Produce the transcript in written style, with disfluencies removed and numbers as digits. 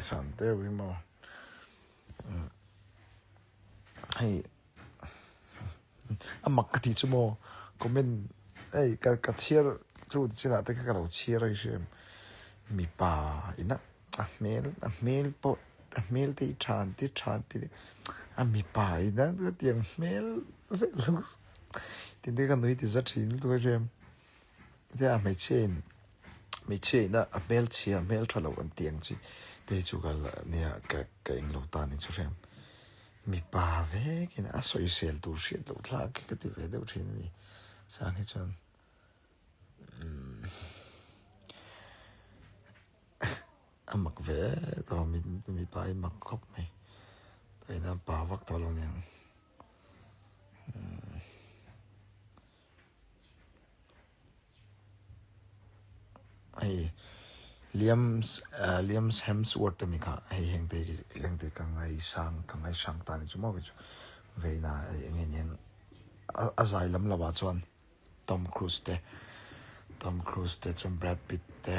San deuh hi maw hei a mak ka tih chu maw comment hei ka ka chhiar chu chinah te kha ka lo chhiar a hria em mipa ina a hmel a hmel pawh a hmel te hi tha an ti tha an ti a mipa ina hetiang hmel vel lo tih te ka nui ti za thin lutuk a hria em tia hmeichhia in hmeichhia ina a hmelchhia hmel tha lo an tih ang chi te hi chu ka la nia ka ka englo ta ni chu hrem mipa vek in a sawisel tur hriat loh thlak hi ka ti ve deuh thin a ni chang hi chuan umm a mak ve tawh mipa hi mak khawp mai tah hian pa vak tawh lo aniang umm. Hei Liam Liam Hemsworth a ni kha hei heng te hi heng te ka ngaisang ka ngaisang ta ni chu maw kei chu veina hei eng nge niang a zai lam lo ah chuan Tom Cruise te Tom Cruise te chuan Brad Pitt te.